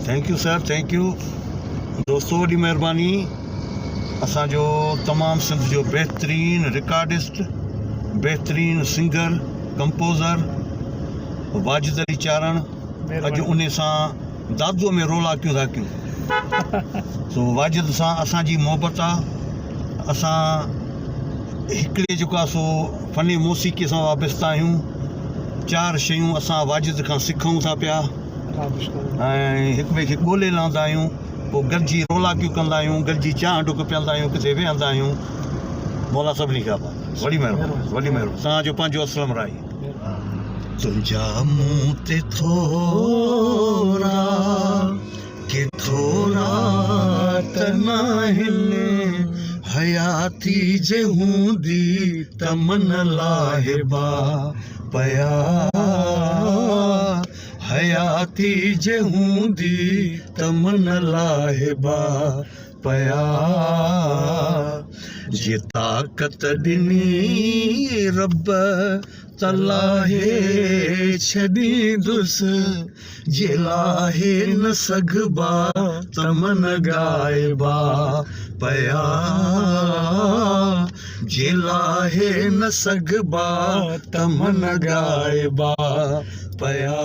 Thank you sir thank you دوستو وڏي مهرباني اسان جو تمام سنڌ جو بهترين رڪارڊسٽ بهترين سنگر ڪمپوزر واجد علي چارڻ اڄ انهي سان دادو ۾ رولاڪيون ٿا ڪيون سو واجد سان اسان جي محبت آ اسان هڪڙي جيڪو آ سو فن موسيقي سان وابسته آهيون چار شيون اسان واجد کان سکون ٿا پيا ۽ هڪ ٻئي کي ڳولي لهندا آهيون پوء گڏجي رولاڪيون ڪندا آهيون گڏجي چانهه ڍڪ پيئندا آهيون ڪٿي ويهندا آهيون مولا سڀني کي آباد وڏي مهرباني وڏي مهرباني توهان جو پنهنجو اسلم راهي. تنهنجا مون تي ٿورا ڪي ٿورا ته ناهن حياتي جي هوندي ته من لاهبا پيا حياتي جي هوندي ته من لاهبا پيا جي طاقت ڏني رب ته لاهي ڇڏيندس جي لاهي نه سگهبا ته من ڳائبا پيا جي لاهي نه سگهبا ته من ڳائبا پيا.